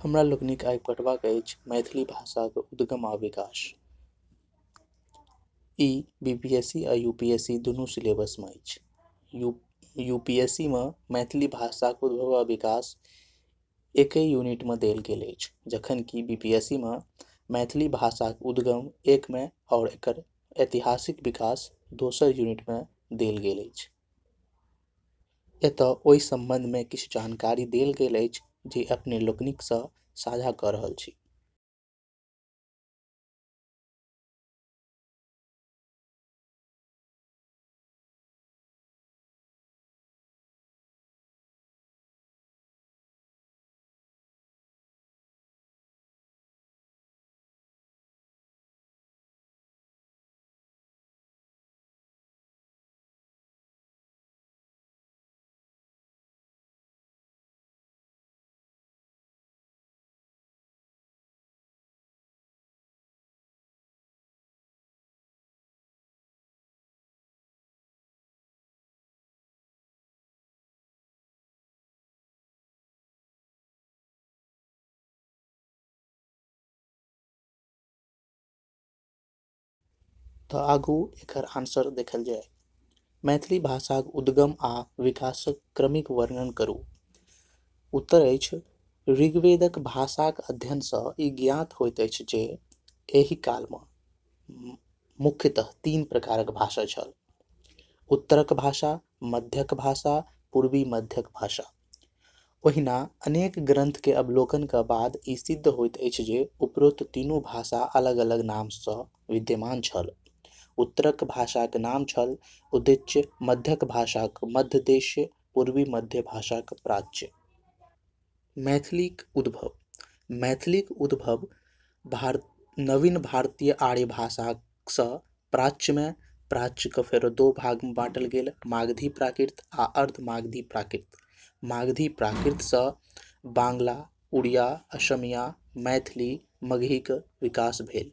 हमरा लोकनिक आइ पढ़बाक अछि मैथिली भाषाक उद्गम आ विकास। ई बीपीएससी आ यूपीएससी दुनू सिलेबसमे अछि। यूपीएससी मे मैथिली भाषाक उद्भव आ विकास एके यूनिटमे देल गेल अछि, जखन कि बीपीएससी मे मैथिली भाषाक उद्गम एकमे आओर एकर ऐतिहासिक विकास दोसर यूनिटमे देल गेल अछि। एतय ओहि सम्बन्धमे किछु जानकारी देल गेल अछि जे अपने लोकनिकसँ साझा कऽ रहल छी। तऽ आगू एकर आंसर देखल जाय। मैथिली भाषाक उद्गम आ विकासक क्रमिक वर्णन करू। उत्तर अछि, ऋग्वेदक भाषाक अध्ययनसँ ई ज्ञात होइत अछि जे एहि कालमे मुख्यतः तीन प्रकारक भाषा छल। उत्तरक भाषा, मध्यक भाषा, पूर्वी मध्यक भाषा। ओहिना अनेक ग्रंथके अवलोकनके बाद ई सिद्ध होइत अछि जे उपरोक्त तीनू भाषा अलग-अलग नामसँ विद्यमान छल। उत्तरक भाषाक नाम छल उदीच्य, मध्यक भाषाक मध्यदेशीय, पूर्वी मध्य भाषाक प्राच्य। मैथिलीक उद्भव। मैथिलीक उद्भव नवीन भारतीय आर्य भाषासँ प्राच्यमे, प्राच्यके फेरो दो भागमे बाँटल गेल, मागधी प्राकृत आ अर्धमागधी प्राकृत। मागधी प्राकृतसँ बांग्ला, उड़िया, असमिया, मैथिली, मगहीक विकास भेल,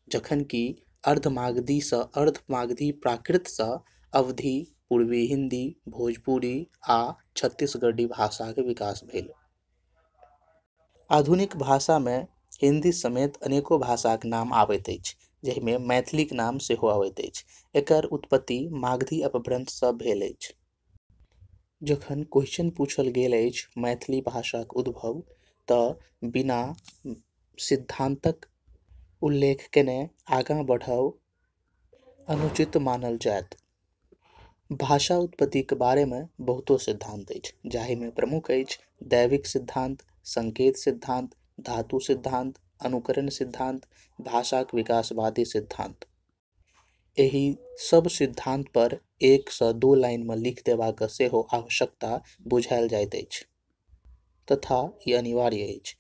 जखन कि अर्धमागधीसँ अर्धमागधी प्राकृतसँ अवधी, पूर्वी हिंदी, भोजपुरी आ छत्तीसगढ़ी भाषाक विकास भेल। आधुनिक भाषामे हिंदी समेत अनेको भाषाक नाम आबैत अछि, जाहिमे मैथिलीक नाम सेहो अबैत अछि। एकर उत्पत्ति मागधी अपभ्रंशसँ भेल अछि। जखन क्वेश्चन पूछल गेल अछि मैथिली भाषाक उद्भव, तऽ बिना सिद्धांतक उल्लेख केने आगाँ बढ़ब अनुचित मानल जायत। भाषा उत्पत्तिक बारेमे बहुतो सिद्धांत अछि, जाहिमे प्रमुख अछि दैविक सिद्धांत, संकेत सिद्धांत, धातु सिद्धांत, अनुकरण सिद्धांत, भाषाक विकासवादी सिद्धांत। एहि सब सिद्धांत पर 1 सँ 2 लाइनमे लिख देबाक सेहो आवश्यकता बुझायल जाइत अछि तथा ई अनिवार्य अछि।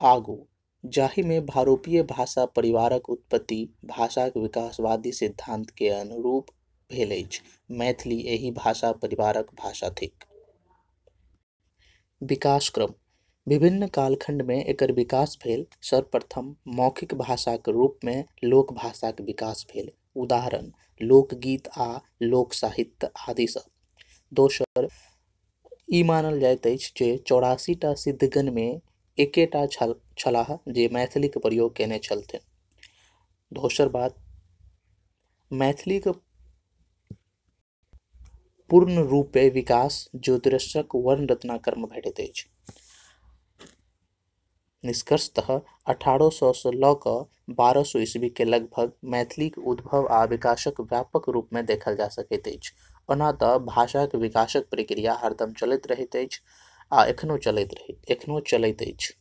आगू, जाहिमे भारोपीय भाषा परिवारक उत्पत्ति भाषाक विकासवादी सिद्धांत के अनुरूप भेल अछि। मैथिली एहि भाषा परिवारक भाषा थिक। विकास क्रम। विभिन्न कालखंडमे एकर विकास भेल। सर्वप्रथम मौखिक भाषाक रूपमे लोकभाषाक विकास भेल। उदाहरण लोकगीत आ लोक साहित्य आदि सब। दोसर, ई मानल जाइत अछि जे 84टा सिद्धगणमे एकेटा छलाह जे मैथिलीक प्रयोग केने छलथिन। दोसर बात, मैथिलीक पूर्ण रूपे विकास ज्योतिरीश्वरक वर्णरत्नाकरमे भेटैत अछि। निष्कर्षतः 1800सँ लऽ कऽ 1200 ईस्वीके लगभग मैथिलीक उद्भव आ विकासक व्यापक रूपमे देखल जा सकैत अछि। ओना तऽ भाषाक विकासक प्रक्रिया हरदम चलैत रहैत अछि आ एखनो चलैत अछि।